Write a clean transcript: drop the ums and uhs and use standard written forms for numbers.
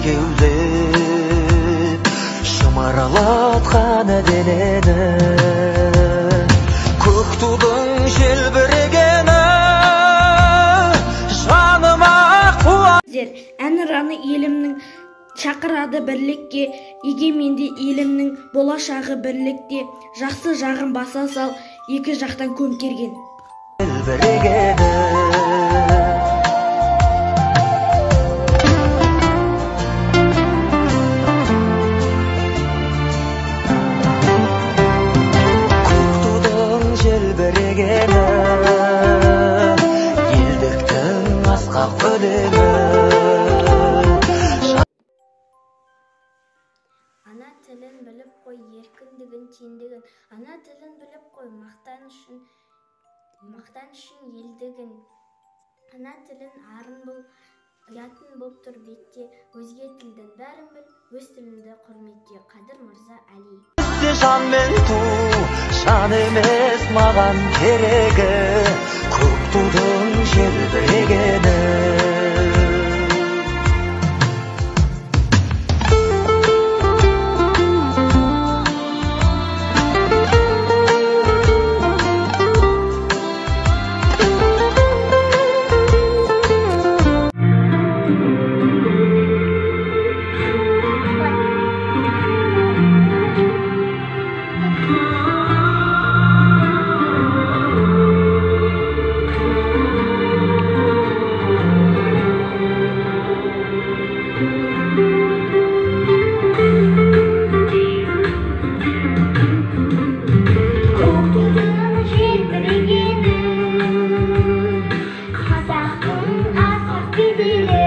Кеулеп шымыралатқан денені, көк тудың желбірегені жаныма қуан. Әнұраны елімнің шақырады бірлікке, егеменді елімнің болашағы бірлікте. Жақсы жағын баса сал, екі жақтан көмкерген. Желбірегені. Көк тудың желбірегені, елдіктің асқақ өлеңі. Ана тілін біліп қой, еркіндігін, теңдігін. Ана тілін біліп қой, мақтан үшін елдігін. Ана тілін арын бұл, ұятын боп тұр бетте. Өзге тілдің бәрін біл, өз тіліңді құрметте. Қадыр Мырза Әли. Жан мен ту, жан емес маған керегі, көк тудың желбірегені. Көк тудың желбірегені, қазақтың асқақ беделі.